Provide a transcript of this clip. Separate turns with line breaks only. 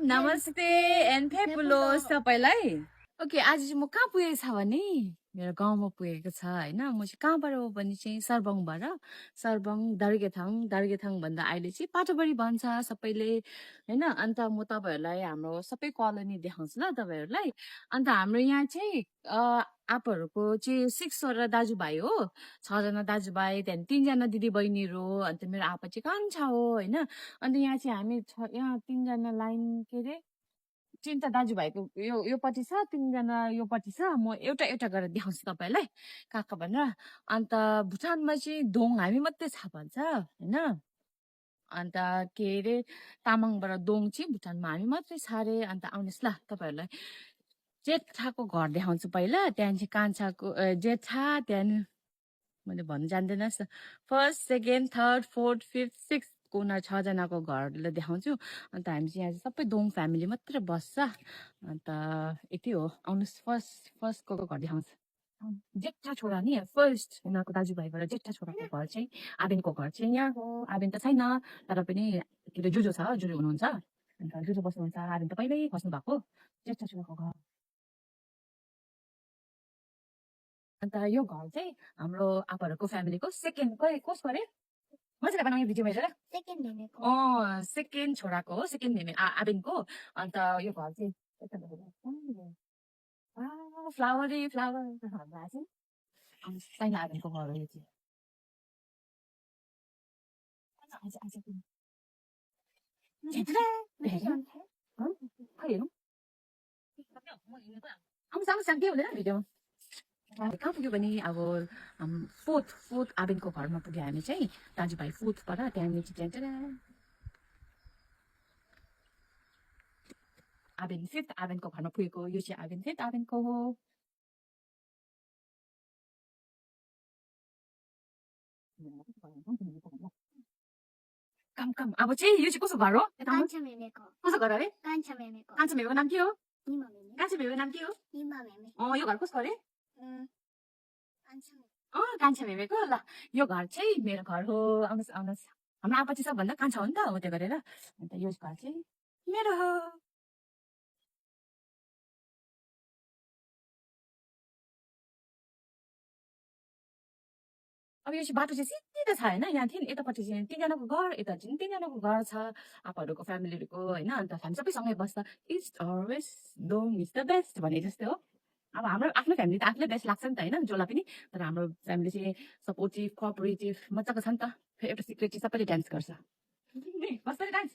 नमस्ते एन्ड फेपुलो सबैलाई। ओके, आज चाहिँ म कहाँ पुगेको छ भने मेरो गाउँमा पुगेको छ होइन। म चाहिँ कहाँबाट हो भने चाहिँ सर्बङबाट, सर्बङ दार्गेथाङ भन्दा अहिले चाहिँ पाटोबारी भन्छ सबैले होइन। अन्त म तपाईँहरूलाई हाम्रो सबै कलोनी देखाउँछु ल तपाईँहरूलाई। अन्त हाम्रो यहाँ चाहिँ आपाहरूको चाहिँ 6वटा दाजुभाइ हो, 6जना दाजुभाइ, त्यहाँदेखि 3जना दिदी बहिनीहरू, अन्त मेरो आपा चाहिँ कान्छा हो होइन। अन्त यहाँ चाहिँ हामी यहाँ 3जना लाइन के अरे 3टा दाजुभाइको योपट्टि छ, 3जना योपट्टि छ। म एउटा एउटा गरेर देखाउँछु तपाईँलाई कहाँ कहाँ भनेर। अन्त भुटानमा चाहिँ दोङ हामी मात्रै छ भन्छ होइन। अन्त के अरे तामाङबाट दोङ चाहिँ भुटानमा हामी मात्रै छ अरे। अन्त आउनुहोस् ल तपाईँहरूलाई जेठाको घर देखाउँछु पहिला, त्यहाँदेखि कान्छाको जेठा, त्यहाँदेखि मैले भन्नु जान्दैन। First, second, third, fourth, fifth, six को उनीहरू 6जनाको घरलाई देखाउँछु। अन्त हामी चाहिँ यहाँ चाहिँ सबै दोङ फ्यामिली मात्रै बस्छ। अन्त यति हो, आउनुहोस् फर्स्टको घर देखाउँछु। जेठा छोरा नि फर्स्ट, उनीहरूको दाजुभाइबाट जेठा छोराको घर चाहिँ आबेनको घर चाहिँ यहाँ हो। आबेन त छैन तर पनि के अरे जुजो छ, जुजो हुनुहुन्छ। अन्त जुजो बस्नुहुन्छ, आबेन त पहिल्यै बस्नु भएको। जेठा छोराको घर। अन्त यो घर चाहिँ हाम्रो आपाहरूको फ्यामिलीको सेकेन्ड कसको अरे मजाले बनाउने भिडियो हेरेर सेकेन्ड छोराको हो, सेकेन्ड मेमे आबेनको। अन्त यो घर चाहिँ फ्लावर छैन, आबेनको घर हो यो चाहिँ। खै हेरौँ आउँछ के हुँदैन भिडियोमा। कहाँ पुग्यो भने अब फोर्थ आबेनको घरमा पुग्यो हामी चाहिँ, दाजुभाइ फोर्थबाट। त्यहाँनिर चाहिँ आबेन फिफ्थ आबेनको घरमा पुगेको। यो चाहिँ आबेन फिफ्थ आबेनको हो। कम अब चाहिँ यो चाहिँ कसो घर हो? कसो घर अरे? कान्छा मेमेको नाम के हो? कान्छा मेमेको नाम के हो? यो घर कसको अरे? कान्छा मेमेको। ल यो घर चाहिँ मेरो घर हो। आउनुहोस् हाम्रो आपा चाहिँ सबभन्दा कान्छा हो नि त, हो त्यो गरेर। अन्त यो घर चाहिँ मेरो हो। अब यो चाहिँ बाटो चाहिँ सिधा छ होइन। यहाँ थियो नि यतापट्टि चाहिँ 3जनाको घर, यता चाहिँ 3जनाको घर छ आपाहरूको फ्यामिलीहरूको होइन। अन्त हामी सबै सँगै बस्छ। East or West, Dong is the best भने जस्तै हो। अब हाम्रो आफ्नो फ्यामिली त आफूलाई बेस्ट लाग्छ नि त होइन, जसलाई पनि। तर हाम्रो फ्यामिली चाहिँ सपोर्टिभ, कोअपरेटिभ मजाको छ नि त। फेरि एउटा सिक्रेट चाहिँ सबैले डान्स गर्छ। बस्दै डान्स